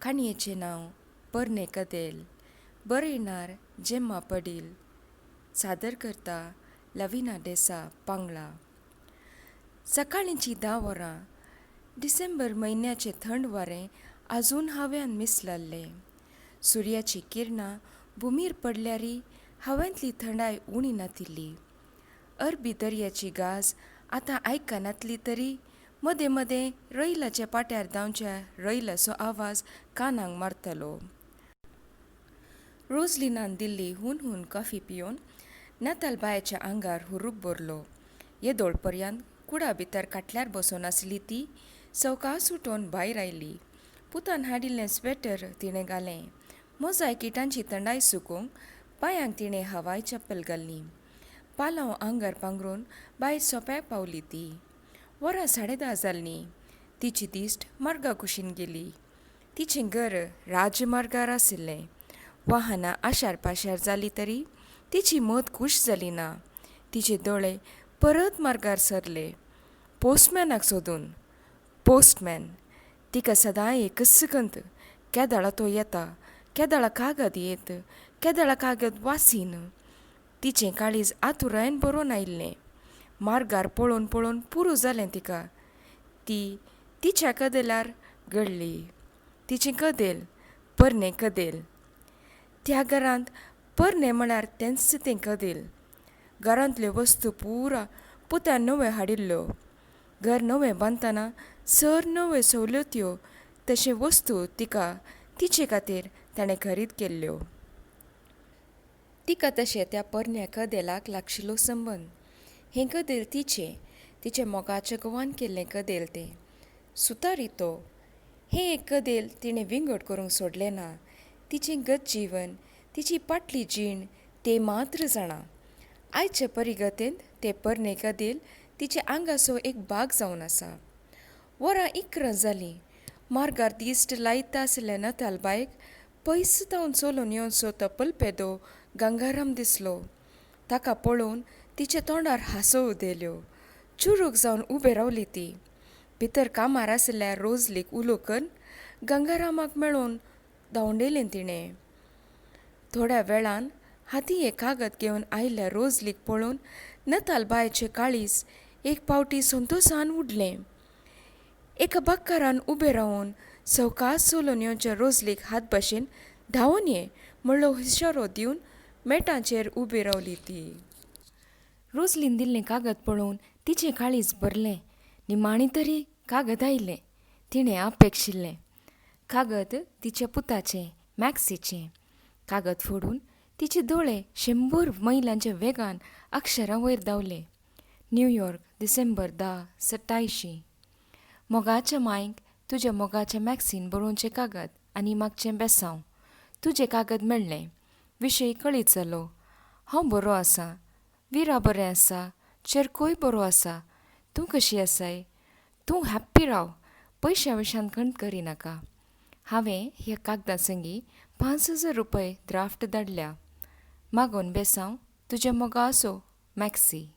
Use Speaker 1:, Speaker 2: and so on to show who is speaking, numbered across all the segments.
Speaker 1: काणयेचें नांव पोरणें कदेल. बरयणार जेम्मा पडील. सादर करता लविना डेसा, पांगळा. सकाळींचीं 10 वरां. डिसेंबर म्हयन्याचें थंड वारें आजून हाव्यान मिसलल्लें. सुर्याचीं किरणां भुमीर पडल्यारी हव्यांतली थंडाय उणी नातिल्ली. अरबी दर्याची गाज आतां आयकनातली तरी मदें मदें रैलाच्या पाट्यार धांवच्या रैलाचो आवाज कानांक मारतालो. रोजलिनान दिल्ली हून हून कॉफी पियोवन नातालबायच्या आंगार हुरूप भरलो. येदोळ पर्यंत कुडा भितर खाटल्यार बसून आसली ती सवकास उठून भायर आयली. पुतान हाडिल्लें स्वेटर तिणें घालें. मोजाय किटांची थंडाय सुकोवंक पांयांक तिणें हवाय चप्पल घाल्ली. पालांव आंगार पांगरून भायर सोंप्याक पावली ती. वरां 10:30 जाल्लीं. तिची दिश्ट मार्गा कुशीन गेली. तिचें घर राजमार्गार आशिल्लें. वाहनां आशार पाशार जाली तरी तिची मत खूश जाली ना. तिचे दोळे परत मार्गार सरले. पोस्टमॅनाक सोदून. पोस्टमॅन. तिका सदांय एकच गंत. केदाळा तो येता, केदाळा कागद येत, केदाळा कागद वासीन. तिचें काळीज आतुरायन भरून आयिल्लें. मार्गार पळोवन पळोवन पुरो जालें तिका. ती तिच्या कदेलार गळ्ळी. तिचें कदेल, पोरणें कदेल. त्या घरांत पोरणें म्हळ्यार तेंच तें कदेल. घरांतल्यो वस्तू पुरा पुतान नव्यो हाडिल्ल्यो. घर नवें बांदतना सर नव्यो सवलत्यो तशें वस्तू तिका तिचे खातीर ताणें खरीद केल्ल्यो. तिका तशें त्या पोरण्या कदेलाक लागशिल्लो संबंद. हें कदेल तिचें, तिच्या मोगाच्या घोवान केल्लें कदेल तें. सुतारी तो. हें एक कदेल तिणें विंगड करूंक सोडलें ना. तिचें गतजीवन, तिची पाटली जीण तें मात्र जाणा. आयचे परिगतेंत तें पोरणें कदेल तिच्या आंगाचो एक भाग जावन आसा. वरां 11 जालीं. मार्गार दिश्ट लायता आशिल्ल्या नतालबायक पयस थावन चलून येवचो तपल पेदो गंगाराम दिसलो. ताका पळोवन तिच्या तोंडार हांसो उदेल्यो. चुरूक जावन उबें रावली ती. भितर कामार आशिल्ल्या रोजलीक उलो करून गंगारामाक मेळोवन धांवडयलें तिणें. थोड्या वेळान हाती एक कागद घेवन आयिल्ल्या रोजलीक पळोवन नतालबायचें काळीज एक पावटी संतोसान उडलें. एका बाक्कारान उबें रावन सवकास चलून येवच्या रोजलीक हात भाशेन धांवून ये म्हणलो इशारो दिवन मेटांचेर उबी रावली ती. रोजलीन दिल्लें कागद पळोवन तिचें काळीज भरलें. निमाणी तरी कागद आयलें. तिणें अपेक्षिल्लें. कागद तिच्या पुताचें, मॅक्सीचें. कागद फोडून तिचे दोळे 100 मैलांच्या वेगान अक्षरां वयर धांवले. न्यूयॉर्क, डिसेंबर 10, 87. मोगाच्या मांयक तुज्या मोगाच्या मॅक्सीन बरोवचें कागद आनी मागचें बेसांव. तुजें कागद मेळ्ळें. विशय कळीत जालो. हांव बरो आसां. विरा बरें आसा. चेरकोय बरो आसा. तूं कशी आसाय? तूं हॅप्पी राव. पयशां विशान खंत करिनाका. हांवें ह्या कागदा संगी 5000 रुपये द्राफ्ट धाडल्या. मागून बेसांव तुज्या मोगाचो मॅक्सी.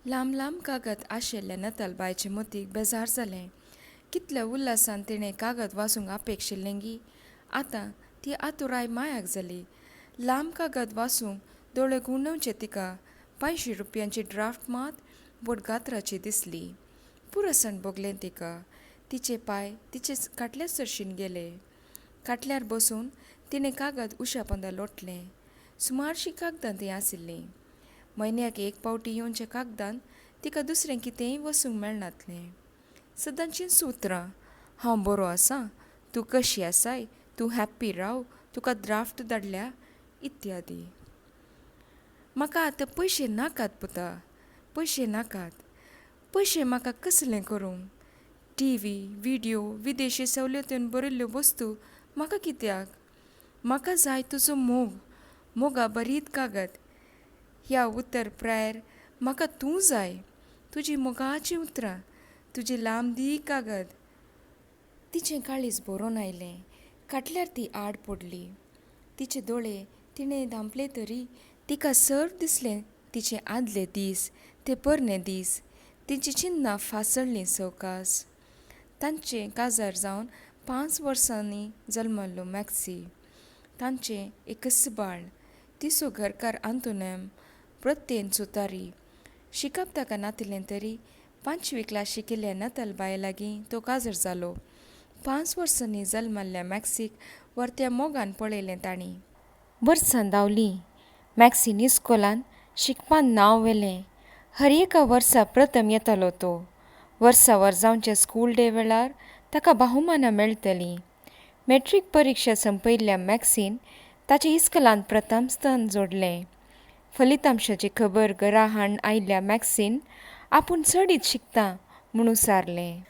Speaker 1: लांब लांब कागद आशिल्ल्या नतालबायचे मतीक बेजार जालें. कितल्या उल्हासान तिणें कागद वाचूंक अपेक्षिल्लें गी. आतां ती आतुराय मायाक जाली. लांब कागद वाचूंक दोळे घुंवडावचे तिका 500 रुपयांची ड्राफ्ट मात व्हड गात्राची दिसली. पुरसण भोगलें तिका. तिचे पांय तिचे खाटल्या सरशीन गेले. खाटल्यार बसून तिणें कागद उशा पोंदा लोटलें. सुमारशीं कागदां थंय आशिल्लीं. म्हयन्याक एक पावटी येवच्या कागदान तिका दुसरें कितेंय वचूंक मेळनातलें. सदांचीं सुत्रां. हांव बरो आसां, तूं कशी आसाय, तूं हॅप्पी राव, तुका द्राफ्ट धाडल्या, इत्यादी. म्हाका आतां पयशे नाकात पुता, पयशे नाकात. पयशे म्हाका कसलें करूंक? टी व्ही, विडियो, विदेशी सवलतीन बरयल्ल्यो वस्तू म्हाका कित्याक? म्हाका जाय तुजो मोग, मोगा भरीत कागद. ह्या उतर प्रायर म्हाका तूं जाय, तुजी मोगाचीं उतरां, तुजी लांबदीक कागद. तिचें काळीज भरून आयलें. खाटल्यार ती आड पडली. तिचे दोळे तिणें धांपले तरी तिका सर्व दिसलें तिचे आदले दीस, ते पोरणे दीस. तिचीं चिन्नां फासळ्ळीं सवकास. तांचें काजार जावन 5 वर्सांनी जल्मल्लो मॅक्सी. तांचें एकच बाळ. तिचो घरकार आंतोनेम प्रत्येन सुतारी. शिकप ताका नातिल्लें तरी 5वी क्लास शिकिल्ल्या नतालबाय लागीं तो काजर जालो. 5 वर्सांनी जल्मल्ल्या मॅक्सीक वर्त्या मोगान पळयलें तांणी. वर्सां धांवलीं. मॅक्सीन इस्कोलांत शिकपांत नांव व्हेलें. हर एका वर्सा प्रथम येतालो तो. वर्सावर जावच्या स्कूल डे वेळार ताका बाहुमानां मेळटलीं. मॅट्रीक परिक्षा संपयल्ल्या मॅक्सीन ताच्या इस्कोलांत प्रथम स्थान जोडलें. फलितांशाची खबर घरा हाडून आयिल्ल्या मॅक्सीन आपूण चडीत शिकता म्हूण सारलें.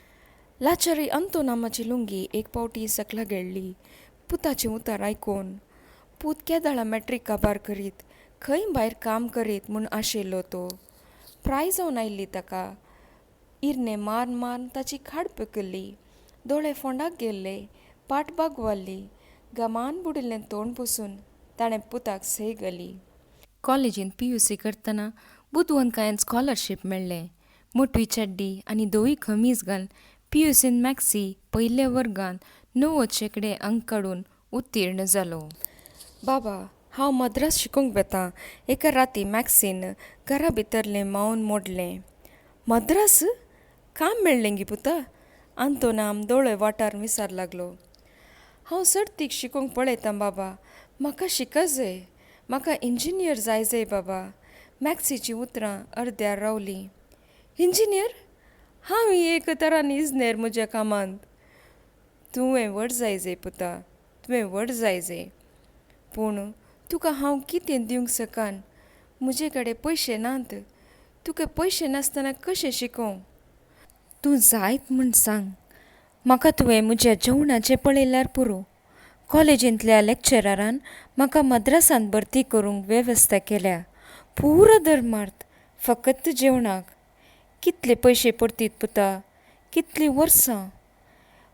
Speaker 1: लाचारी अंतोनामाची लुंगी एक पावटी सकला गेल्ली पुताचें उतर आयकून. पूत केदळा मॅट्रीक काबार करीत खंय भायर काम करीत म्हूण आशिल्लो तो. प्राय जावन आयिल्ली ताका. इर्ने मारून मारून ताची खाड पिकिल्ली. दोळे फोंडाक गेल्ले. पाट बागवाल्ली. घामान बुडिल्लें तोंड पुसून ताणें पुताक सय घाली. कॉलेजींत पीयूसी करतना बुदवंतकायेन स्कॉलरशीप मेळ्ळें. मोटवी चड्डी आनी धवी खमीज घालून पीयूसींत मॅक्सी पयल्या वर्गांत 90 शेंकडे अंक काडून उत्तीर्ण जालो. बाबा, हांव मद्रास शिकूंक वेतां. एका राती मॅक्सीन घरा भितरलें मौन मोडलें. मद्रास? काम मेळ्ळें गी पुता? आंतोनाम दोळे वाटार विचार लागलो. हांव सर्तीक शिकूंक पळयतां बाबा. म्हाका शिका जाय. म्हाका इंजिनियर जाय जाय बाबा. मॅक्सीचीं उतरां अर्द्यार रावलीं. इंजिनियर? हांव एक तरान इजनेर म्हज्या कामांत. तुवें व्हड जाय जाय पुता. तुवें व्हड जाय जाय. पूण तुका हांव कितें दिवंक सकान? म्हजे कडेन पयशे नात. तुका पयशे नासतना कशें शिकोवं? तूं जायत म्हूण सांग. म्हाका तुवें म्हज्या जेवणाचें पळयल्यार पुरो. कॉलेजींतल्या लॅक्चररान म्हाका मद्रासांत भरती करूंक वेवस्था केल्या. पुरो दरमार्थ फकत जेवणाक. कितले पयशे पडतीत पुता? कितलीं वर्सां?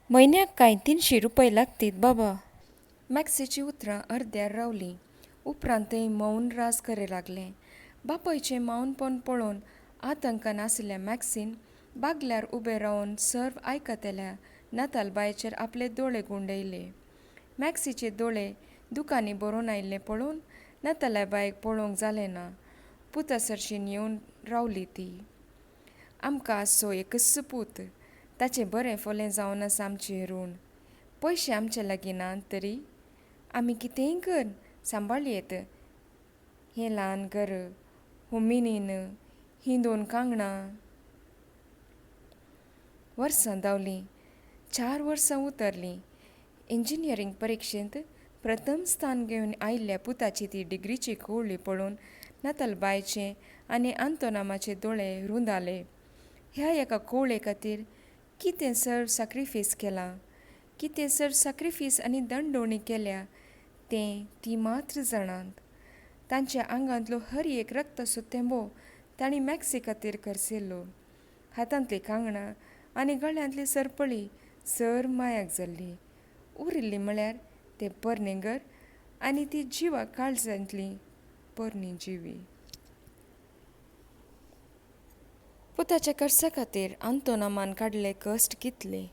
Speaker 1: म्हयन्याक कांय 300 रुपये लागतीत बाबा. मॅक्सीचीं उतरां अर्द्यार रावलीं. उपरांत थंय मौन राज करे लागलें. बापायचें मौनपण पळोवन आतंकान आशिल्ल्या मॅक्सीन बागल्यार उबें रावन सर्व आयकतल्या नतालबायचेर आपले दोळे गुंडयले. मॅक्सीचे दोळे दुकांनी भरून आयिल्ले पळोवन नतालाबायक पळोवंक जालें ना. पुता सरशीं येवन रावली ती. आमकां आसचो एकच पूत. ताचें बरें फोलें जावन आसा आमचें ऋण. पयशे आमचे लागीं नात तरी आमी कितेंय कर सांबाळयेत. हें ल्हान घर, हो मिनीन, हीं दोन कांगणां. वर्सां धांवलीं. 4 वर्सां उतरलीं. इंजिनियरींग परिक्षेंत प्रथम स्थान घेवन आयिल्ल्या पुताची ती डिग्रीची कवळी पळोवन नतालबायचे आनी आंतोनामाचे दोळे रुंदाले. ह्या एका कवळे खातीर कितें सर्व साक्रिफीस केलां, कितें सर्व साक्रिफीस आनी दंडोणी केल्या तें तीं मात्र जाणात. तांच्या आंगांतलो हर एक रक्ताचो थेंबो तांणी मॅक्सी खातीर खर्चिल्लो. हातांतलीं कांगणां आनी गळ्यांतली सरपळी सर मायाक जाल्ली. उरिल्ली म्हळ्यार तें पोरणें घर आनी ती जिवा काळजांतली पोरणी जिवी. पुताच्या खर्चा खातीर आंतोनामान काडले कश्ट कितले!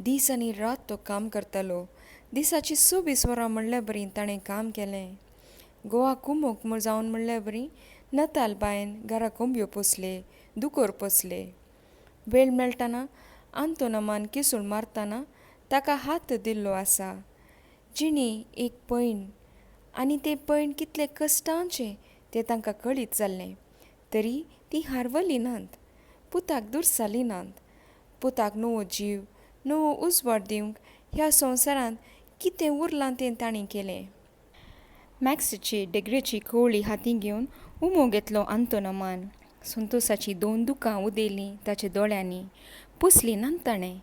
Speaker 1: दीस आनी रात तो काम करतालो. दिसाचीं 24 वरां म्हणल्यार बरीं ताणें काम केलें. गोवा कुमोक जावन म्हणल्यार बरी नतालबायन घरा कोंबयो पोसले, दुकोर पोसले. वेळ मेळटना आंतोनामान किसूळ मारतना ताका हात दिल्लो आसा. जिणी एक पैण आनी तें पैण कितलें कश्टांचें तें तांकां कळीत जाल्लें. तरी तीं हारवलीं नात. पुताक दुरसालीं नात. पुताक नवो जीव, नवो उजवाड दिवंक ह्या संवसारांत कितें उरलां तें तांणी केलें. मॅक्सीची डिग्रीची कवळी हातीं घेवन उमो घेतलो आंतोनामान. संतोसाचीं दोन दुकां उदेलीं ताच्या दोळ्यांनी. पुसलीं नात ताणें.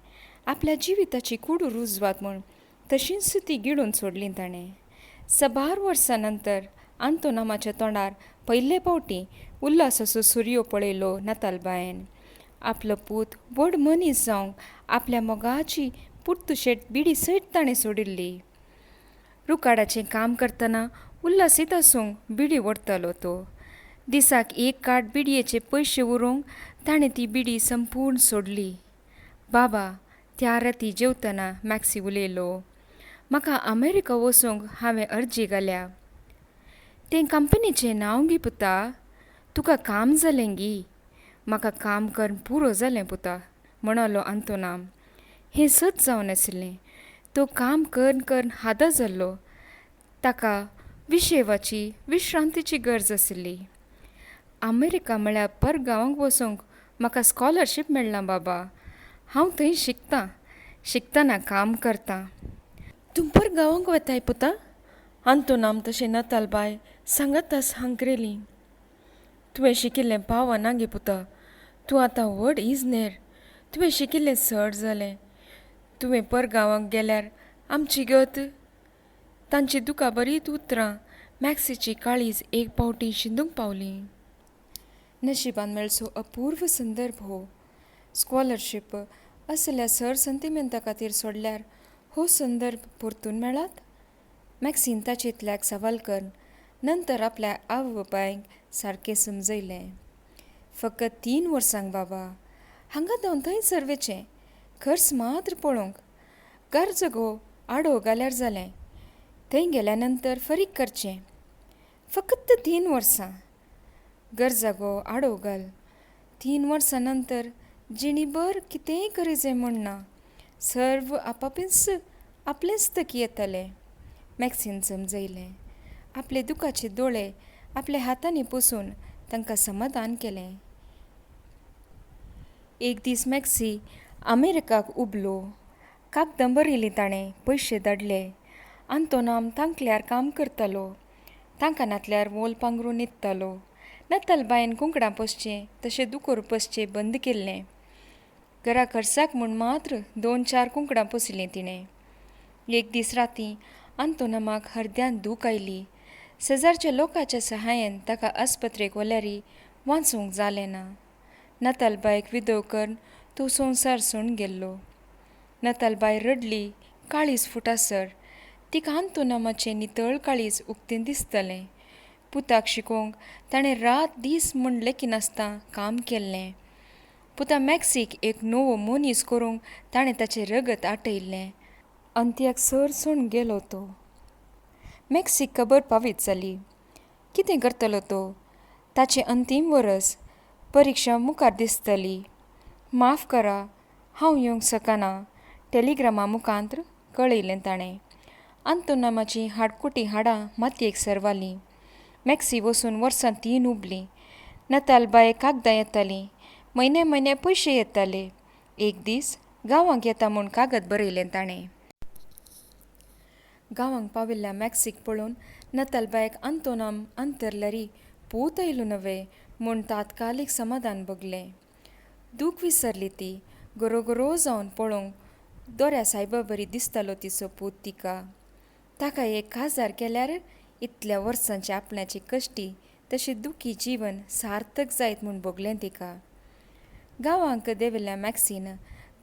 Speaker 1: आपल्या जिविताची कुडू रुजवात म्हूण तशींच ती गिळून सोडलीं ताणें. साबार वर्सां नंतर आंतोनामाच्या तोंडार पयले फावटी उल्हासाचो सुर्यो पळयलो नातालबायन. आपलो पूत व्हड मनीस जावंक आपल्या मोगाची पुर्तुशेट बिडी सयत ताणें सोडिल्ली. रुकाडाचें काम करतना उल्हासीत आसूंक बिडी ओडटालो तो. दिसाक एक काट बिडयेचे पयशे उरोवंक ताणें ती बिडी संपूर्ण सोडली. बाबा, त्या राती जेवतना मॅक्सी उलयलो, म्हाका अमेरिका वचूंक हांवें अर्जी घाल्या. तें कंपनीचें नांव गी पुता? तुका काम जालें गी? म्हाका काम करून पुरो जालें पुता, म्हणालो आंतोनाम. हें सत जावन आशिल्लें. तो काम करून करून हादा जाल्लो. ताका विशेवाची, विश्रांतीची गरज आशिल्ली. अमेरिका म्हळ्यार परगांवाक वचूंक म्हाका स्कॉलरशीप मेळ्ळां बाबा. हांव थंय शिकतां. शिकतना काम करतां. तूं परगांवाक वताय पुता? आंतोनाम तशें नतालबाय सांगाताच हांकरेली. तुवें शिकिल्लें पावना गे पुता. तूं आतां व्हड इजनेर. तुवें शिकिल्लें चड जालें. तुवें परगांवाक गेल्यार आमची गत? तांची दुकां भरीत उतरां मॅक्सीची काळीज एक पावटी शिंदूंक पावलीं. नशिबान मेळचो अपूर्व संदर्भ हो. स्कॉलरशीप असल्या सर संतिमेंता खातीर सोडल्यार हो संदर्भ परतून मेळत? मॅक्सीन ताचेंतल्याक सवाल करून नंतर आपल्या आवय बापायक सारकें समजयलें. फकत 3 वर्सांक बाबा. हांगा धांवन थंयसर वचें. खर्च मात्र पळोवंक. गरजगो आडो घाल्यार जालें. थंय गेल्या नंतर फरीक करचें. फकत 3 वर्सां. गरजागो आडो घाल. 3 वर्सां नंतर जिणीभर कितेंय करीजे म्हूण ना. सर्व आपापीच आपलेंच तकी येतलें. मॅक्सीन समजयलें. आपले दुखाचे दोळे आपल्या हातांनी पुसून तांकां समाधान केलें. एक दीस मॅक्सी अमेरिकाक उबलो. कागदां बरयलीं ताणें, पयशे धाडले. आंतोनाम तांकल्यार काम करतालो. तांकां नातल्यार वोल पांगरून न्हिदतालो. नतालबायन कुंकडां पोसचें तशें दुकोर पोसचें बंद केल्लें. घरा खर्चाक म्हूण मात्र 2-4 कुंकडां पोसलीं तिणें. एक दीस राती आंतोनामाक हरद्यान दूख आयली. शेजारच्या लोकांच्या सहाय्यान ताका आस्पत्रेक व्हल्यारी वाचूंक जालें ना. नतालबायक विधव करून तो संवसार सोडून गेल्लो. नतालबाय रडली काळीज फुटासर. तिका आंतोनामाचें नितळ काळीज उक्तें दिसतलें. पुताक शिकोवंक ताणें रात दीस म्हूण लेखिनासतना काम केल्लें. पुता मॅक्सीक एक नवो मनीस करूंक ताणें ताचें रगत आटयल्लें. अंत्याक सर सोडून गेलो तो. मॅक्सीक खबर पावीत जाली. कितें करतलो तो? ताचें अंतीम वरस. परिक्षा मुखार दिसतली. माफ करा, हांव येवंक शकना, टेलिग्रामा मुखांत्र कळयलें ताणें. आंतोनामाचीं हाडकुटी हाडां मातयेक सरवालीं. मॅक्सी वचून वर्सां 3 उबलीं. नतालबाय कागदां येतालीं. म्हयन्या म्हयन्या पयशे येताले. एक दीस गांवांक येता म्हूण कागद बरयलें ताणें. गांवांक पाविल्ल्या मॅक्सीक पळोवन नतालबायक आंतोनाम अंतरल्यारी पूत आयलो नवे म्हूण तात्कालीक समाधान भोगलें. दूख विसरली ती. गोरोगोरो जावन पळोवंक दोऱ्या सायबा बरी दिसतालो तिचो पूत तिका. ताका एक काजार केल्यार इतल्या वर्सांचे आपल्याचे कश्टी तशें दुखी जीवन सार्थक जायत म्हूण भोगलें तिका. गांवांक देविल्ल्या मॅक्सीन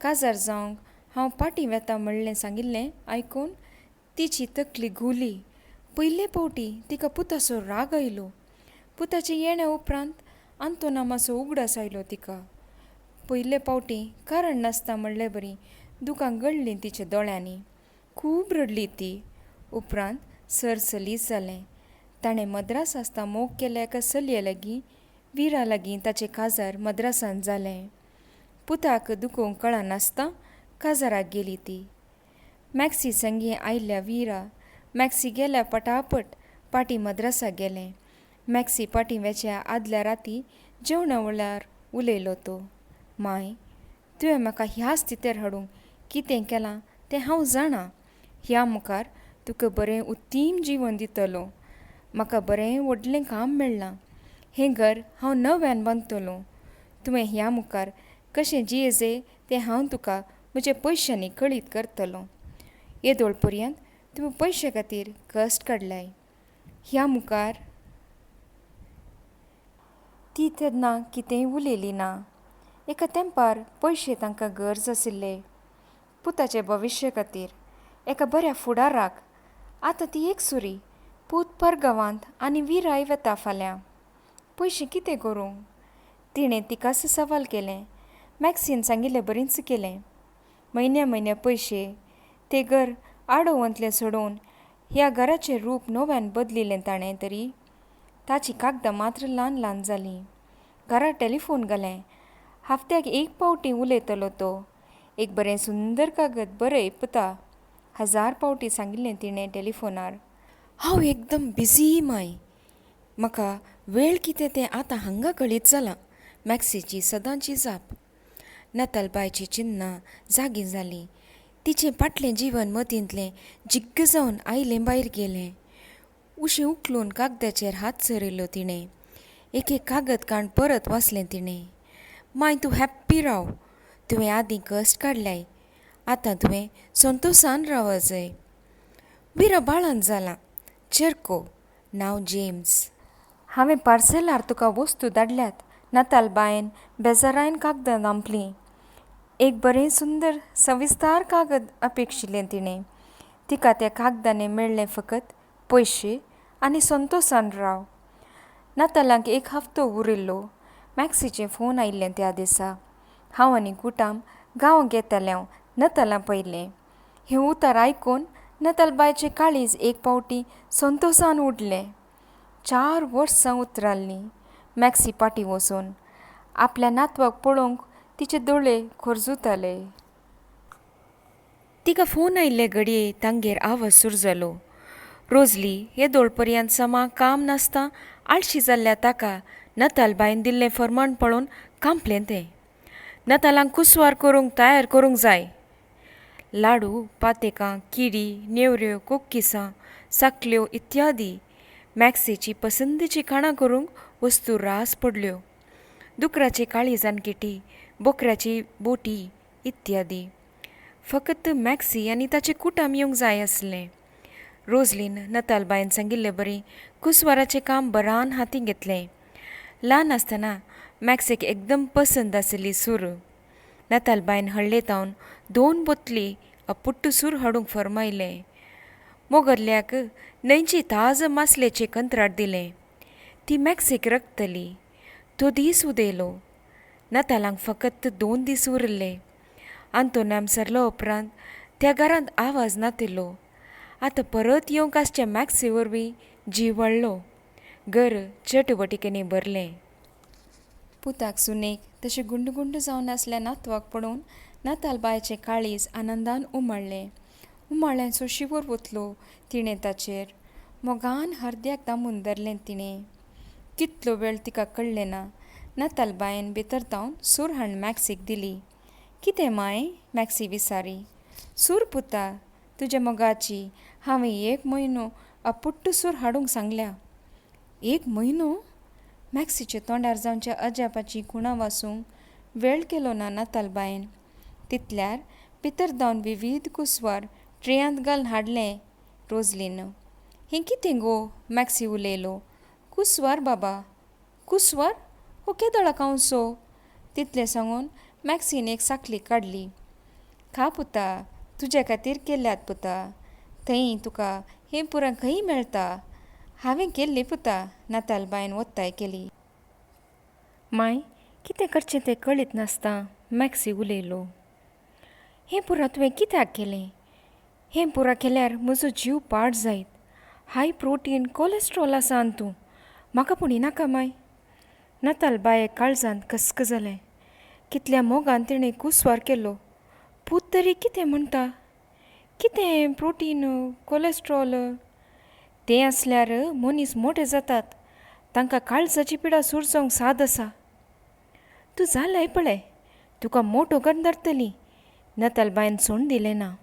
Speaker 1: काजार जावंक हांव पाटी वेता म्हणलें सांगिल्लें आयकून तिची तकली घुली. पयले पावटी तिका पुताचो राग आयलो. पुताचे येण्या उपरांत आंतोनामाचो उगडास आयलो तिका. पयले पावटी कारण नासता म्हणले बरी दुकां गळ्ळीं तिच्या दोळ्यांनी. खूब रडली ती. उपरांत सरसलीस जालें. ताणें मद्रास आसता मोग केल्या एका चलये लागीं, विरा लागीं ताचें काजार मद्रासान जालें. पुताक दुखोवंक कळनासतना काजाराक गेली ती. मॅक्सी संगी आयिल्ल्या विरा मॅक्सी गेल्या पटापट पाटी मद्रासाक गेलें. मॅक्सी पाटी वेच्या आदल्या राती जेवणा वेळार उलयलो तो. माय, तुवें म्हाका ह्या स्थितेर हाडूंक कितें केलां तें हांव जाणा. ह्या मुखार तुका बरें उत्तीम जीवन दितलो. म्हाका बरें व्हडलें काम मेळ्ळां. हें घर हांव नव्यान बांदतलो. तुवें ह्या मुखार कशें जियेजे तें हांव तुका म्हज्या पयशांनी कळीत करतलो. येदोळ पर्यंत तुवें पयशे खातीर कश्ट काडल्याय. ह्या मुखार ती तेन्ना कितेंय उलयली ना. एका तेंपार पयशे तांकां गरज आशिल्ले. पुताचे भविश्य खातीर, एका बऱ्या फुडाराक. आतां ती एकसुरी, पूत परगांवांत आनी विराय वेता फाल्यां. पयशे कितें करूं? तिणें तिकाच सवाल केलें. मॅक्सीन सांगिल्लें बरीच केलें. म्हयन्या म्हयन्या पयशे ते घर आडोवंतलें सोडोवन ह्या घराचें रूप नव्यान बदलिलें ताणें तरी ताचीं कागदां मात्र ल्हान ल्हान जालीं. घरा टेलिफोन घालें. हाफ्त्याक एक पावटी उलयतलो तो. एक बरें सुंदर कागद बरय पुता. 1000 पावटी सांगिल्लें तिणें टेलिफोनार. हांव एकदम बिजी मांय. म्हाका वेळ कितें तें आतां हांगा कळीत जालां. मॅक्सीची सदांची जाप. नतालबायचीं चिन्नां जागीं जालीं. तिचें फाटलें जीवन मतींतलें जिग्ग जावन आयलें भायर गेलें. उशें उखलून कागदाचेर हात चरयलो तिणें. एक एक कागद काण परत वाचलें तिणें. मांय तूं हॅप्पी राव. तुवें आदीं कश्ट काडल्याय. आतां तुवें संतोसान रावजय. विरा बाळांत जालां. चेरको. नांव जेम्स. हांवें पार्सेलार तुका वस्तू धाडल्यात. नतालबायन बेजारायन कागदां धांपलीं. एक बरें सुंदर सविस्तार कागद अपेक्षिल्लें तिणें. तिका त्या कागदांनी मेळ्ळें फकत पयशे आनी संतोसान राव. नातालांक एक हफ्तो उरिल्लो. मॅक्सीचें फोन आयिल्लें त्या दिसा. हांव आनी कुटाम गांवाक येतलें नतालां पयलें. हें उतर आयकून नतालबायचें काळीज एक पावटी संतोसान उडलें. 4 वर्सां उतराल्लीं मॅक्सी पाटी वचून. आपल्या नातवाक पळोवंक तिचे दोळे खोरजुताले. तिका फोन आयिल्ले घडये तांगेर आवाज सुरू जालो. रोजली येदोळ पर्यंत समा काम नासता आळशी जाल्ल्या ताका नतालबायन दिल्लें फर्माण पळोवन कांपलें तें. नतालांक कुसवार करूंक तयार करूंक जाय. लाडू, पातेकां, किडी, नेवऱ्यो, कोक्किसां, साकल्यो इत्यादी मॅक्सीची पसंदीची खाणां करूंक वस्तू रास पडल्यो. दुकराची काळीजान किटी, बोकऱ्याची बोटी इत्यादी. फकत मॅक्सी आनी ताचें कुटाम येवंक जाय आसलें. रोजलीन नतालबायन सांगिल्ले बरी कुसवाराचें काम बरान हातीं घेतलें. ल्हान आसतना मॅक्सीक एकदम पसंद आशिल्ली सूर. नतालबायन हळ्ळेतावन 2 बोतली अपुट्टू सूर हाडूंक फर्मायलें. मोगरल्याक न्हंयची ताज मासलेचें कंत्राट दिलें. ती मॅक्सीक रकतली. तो दीस उदयलो. नातालांक फकत 2 दीस उरिल्ले. आंतोनाम सरलो उपरांत त्या घरांत आवाज नातिल्लो. आतां परत येवंक आसच्या मॅक्सी वरवीं जीव वाडलो. घर चटवटिकेनी भरलें. पुताक सुनेक तशें गुंड गुंड जावन आसल्या नातवाक पळोवन नातालबायचें काळीज आनंदान उमळ्ळें. उमाळ्यांचो शिंवर वतलो तिणें ताचेर. मोगान हरद्याक दामून धरलें तिणें. कितलो वेळ तिका कळ्ळें ना. नातालबायन भितर धांवन सूर हाडून मॅक्सीक दिली. कितें मांय? मॅक्सी विचारी. सूर पुता, तुज्या मोगाची. हांवें 1 म्हयनो अपुट्टू सूर हाडूंक सांगल्या. 1 म्हयनो? मॅक्सीच्या तोंडार जावच्या अजापाची खुणां वासूंक वेळ केलो ना नातालबायन. तितल्यार भितर धांवन विविध कुसवार ट्रेयांत घालून हाडलें रोजलीन. हें कितें गो? मॅक्सी उलयलो. कुसवार बाबा. कुसवार? हो केदोळा कांवसो? तितलें सांगून मॅक्सीन एक साकली काडली. खा पुता, तुज्या खातीर केल्यात पुता. थंय तुका हें पुरां खंय मेळटा? हांवें केल्ली पुता. नातालबायन ओत्ताय केली. मांय, कितें करचें तें कळीत नासता मॅक्सी उलयलो. हें पुरां तुवें कित्याक केलें? हें पुरां केल्यार म्हजो जीव पाड जायत. हाय प्रोटीन कोलेस्ट्रॉल आसा आनी तूं म्हाका पूण नाका मांय. नातालबाये काळजांत कस्क जालें. कितल्या मोगान तिणें कुसवार केलो. पूत तरी कितें म्हणटा? कितें प्रोटीन कोलेस्ट्रॉल? तें आसल्यार मनीस मोटे जातात. तांकां काळजाची पिडा सूर जावंक साद आसा. तूं जालाय पळय, तुका मोटो करून धाडटली. नतालबायन सोण दिलें ना.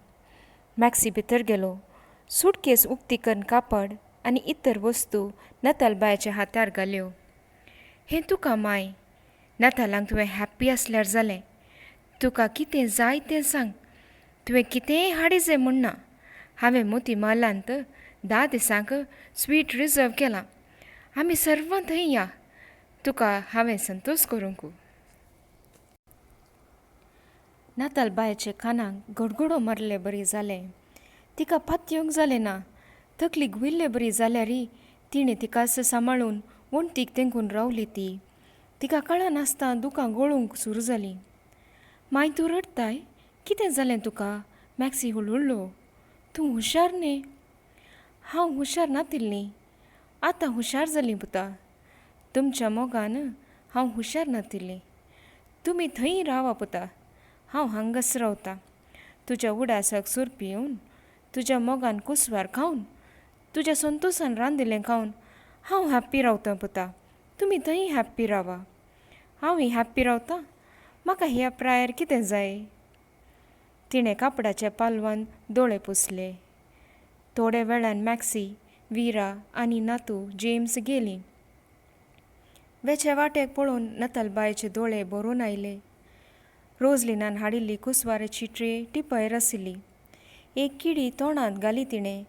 Speaker 1: मॅक्सी भितर गेलो. सुटकेस उक्ती करून कापड आनी इतर वस्तू नतालबायच्या हातार घाल्यो. हें तुका मांय. नातालांक तुवें हॅप्पी आसल्यार जालें. तुका कितें जाय तें सांग. तुवें कितेंय हाडिजे म्हूण ना. हांवें मोती महालांत 10 दिसांक स्वीट रिजर्व केलां. आमी सर्वां थंय या. तुका हांवें संतोश करूंक. नातालबायचे कानाक गडगडो मारले बरी जालें. तिका पातयेवंक जालें ना. तकली घुंविल्ले बरी जाल्यारय तिणें तिकाच सांबाळून वणटीक तेंकून रावली ती. तिका कळनासतना दुकां गळूंक सुरू जालीं. मांय तूं रडटाय? कितें जालें तुका? मॅक्सी हुळहुळ्ळो. तूं हुशार न्ही? हांव हुशार नातिल्लीं. आतां हुशार जालीं पुता. तुमच्या मोगान हांव हुशार नातिल्लीं. तुमी थंय रावा पुता. हांव हांगाच रावतां. तुज्या उडासाक सूर पिवन, तुज्या मोगान कुसवार खावन, तुज्या संतोसान रांदिल्लें खावन हांव हॅप्पी रावतां पुता. तुमी थंय हॅप्पी रावा. हांवूय हॅप्पी रावतां. म्हाका ह्या प्रायर कितें जाय? तिणें कापडाच्या पालवान दोळे पुसले. थोड्या वेळान मॅक्सी, विरा आनी नातू जेम्स गेलीं. वेच्या वाटेक पळोवन नतालबायचे दोळे भरून आयले. रोजलिनान हाडिल्ली कुसवाराची ट्रे टिपयर आशिल्ली. एक किडी तोंडांत घाली तिणें.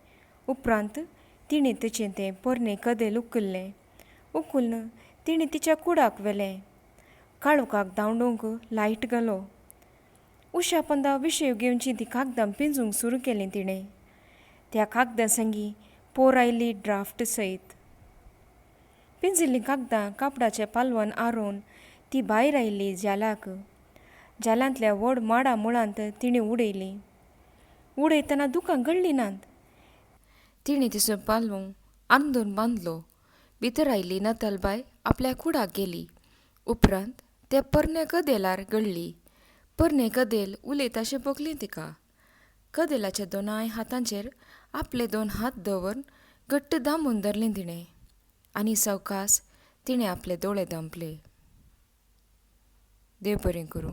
Speaker 1: उपरांत तिणें तिचें तें पोरणें कदेल उखल्लें. उखलून तिणें तिच्या कुडाक व्हेलें. काळोखाक धांवडोवंक लायट घालो. उशा पोंदा विशय घेवचीं तीं कागदां पिंजूंक सुरू केलीं तिणें. त्या कागदां संगी पोर आयली ड्राफ्ट सयत. पिंजिल्लीं कागदां कापडाच्या पालवान आरोवन ती भायर आयली जालाक. जालांतल्या व्हड माडा मुळांत तिणें उडयलीं. उडयतना दुकां गळ्ळीं नात. तिणें तिचो पालव अंदून बांदलो. भितर आयली नतालबाय आपल्या कुडाक गेली. उपरांत त्या पोरण्या कदेलार गळ्ळी. पोरणें कदेल उलयताशें भोगलें तिका. कदेलाच्या दोनाय हातांचेर आपले दोन हात दवरून घट्ट दामून धरलें तिणें आनी सवकास तिणें आपले दोळे धांपले. देव बरें करूं.